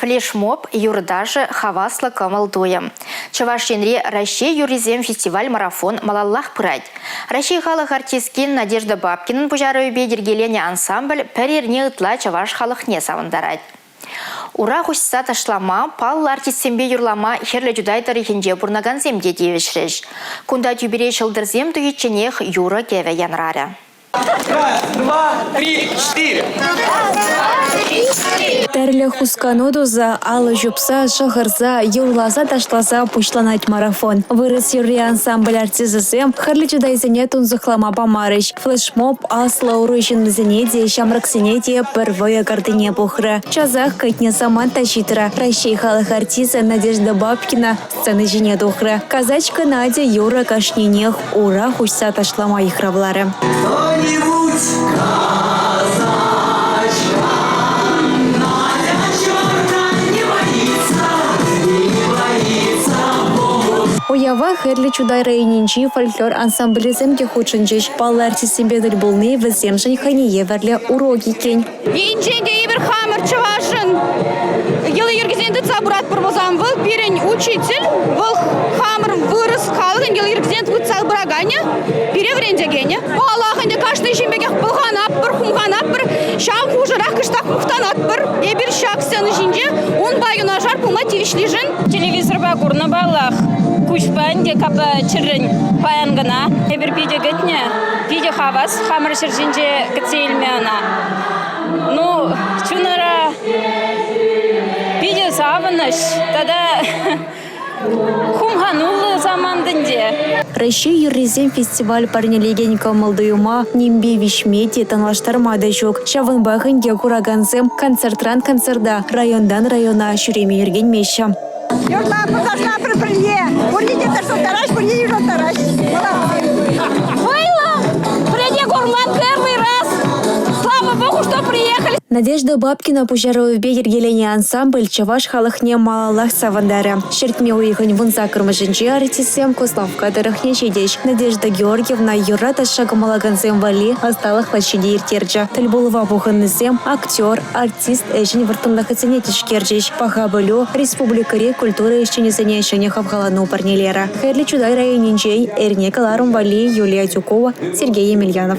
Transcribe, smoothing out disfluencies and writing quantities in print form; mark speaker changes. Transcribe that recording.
Speaker 1: Флешмоб, юрӑ-ташӑ, хаваслӑ кӑмӑл-туйӑм. Чӑваш Енре Раҫҫей юррисем фестиваль-марафон малаллах пырать. Раҫҫей халӑх артисткин Надежда Бабкинӑн пуҫарӑвӗпе йӗркеленӗ ансамбль пӗр эрне ытла чӑваш халӑхне савӑнтарать. Ура хуҫса ташлама, паллӑ артистсемпе юрлама Хӗрлӗ Чутай тӑрӑхӗнче пурӑнакансем те тивӗҫрӗҫ. Кунта тӳпере ҫӑлтӑрсем туйичченех юрӑ-кӗвӗ янрарӗ.
Speaker 2: Раз, два, три, четыре.
Speaker 3: Тӗрлӗ хускану туса, алӑ ҫупса, шӑхӑрса, юрласа-ташласа пуҫланать марафон. Вырӑс юрри ансамбль артисчӗсем Хӗрлӗ Чутайсене тунсӑхлама памарӗҫ. Флешмоб аслӑ ӑру ҫыннисене те, ҫамрӑксене те пӗр вӑйӑ картине пухрӗ. Часах кӗтнӗ самант та ҫитрӗ. Раҫҫей халӑх артисчӗ Надежда Бабкина сцена ҫине тухрӗ. Казачка Надя юрӑ кашнинех ура хуҫса ташлама йыхравларӗ.
Speaker 2: Кто-нибудь казачка Надя черта не боится и не боится
Speaker 3: Уява Хӗрлӗ Чутай районӗнчи фольклор ансамблӗсем те хутшӑнчӗҫ. Паллӑ артистсемпе тӗл пулни вӗсемшӗн хӑйне евӗрлӗ урок иккен.
Speaker 4: Енчен те эпир хамӑр чӑвашӑн йӑли-йӗркисене тытса пыратпӑр пулсан, вӑл пирӗн учитель, вӑл хамӑр вырӑс халӑхӗн йӑли-йӗркисене тытса пыраканӗ, пире вӗрентекенӗ. Паллах ӗнтӗ, кашни ҫын пекех пӑлханатпӑр, хумханатпӑр, ҫав хушӑрах кӑштах мухтанатпӑр. Эпир ҫак сцена ҫинче унпа юнашар пулма тивӗҫлишӗн.
Speaker 5: Телевизорпа курнӑ паллах, куҫпа ӗнтӗ капла чӗррӗн паян кӑна. Эпир питӗ кӗтнӗ, питӗ хавас хамӑр ҫӗр ҫинче кӗтсе илме ӑна. Ну, чунра питӗ савӑнӑҫ тата хумхануллӑ самант ӗнтӗ.
Speaker 3: Раҫҫей юррисем фестиваль парнелекен кӑмӑл-туйӑма нимпе виҫме те, танлаштарма та ҫук. Ҫавӑнпах ӗнтӗ куракансем концертран концерта, районтан района ҫӳреме ӳркенмеҫҫӗ.
Speaker 6: Юрлатпӑр, ташлатпӑр пӗрле. Пурне те ташлаттараҫ, пурне юрлаттараҫ.
Speaker 4: Вӑйлӑ! Пӗрене курман первый раз. Слава Богу, что приехали.
Speaker 3: Надежда Бабкина пуҫарӑвӗпе йӗркеленӗ ансамбль чӑваш халӑхне малаллах савӑнтарӗ. Ҫӗртме уйӑхӗн 18-мӗшӗнче артистсем Куславкка тӑрӑхне ҫитӗҫ. Надежда Георгиевна юрра-ташша кӑмӑллакансем валли ӑсталӑх лаҫҫи те ирттерчӗ. Тӗлпулӑва пухӑннисем актер, артист ӗҫӗн вӑрттӑнлӑхӗсене тишкерчӗҫ. Паха пӗлӳ республикӑри культура ӗҫченӗсене ҫӗнӗ хавхалану парнелерӗ. Хӗрлӗ Чутай районӗнчен эрне кӑларӑм валли Юлия Тюкова, Сергей Емельянов.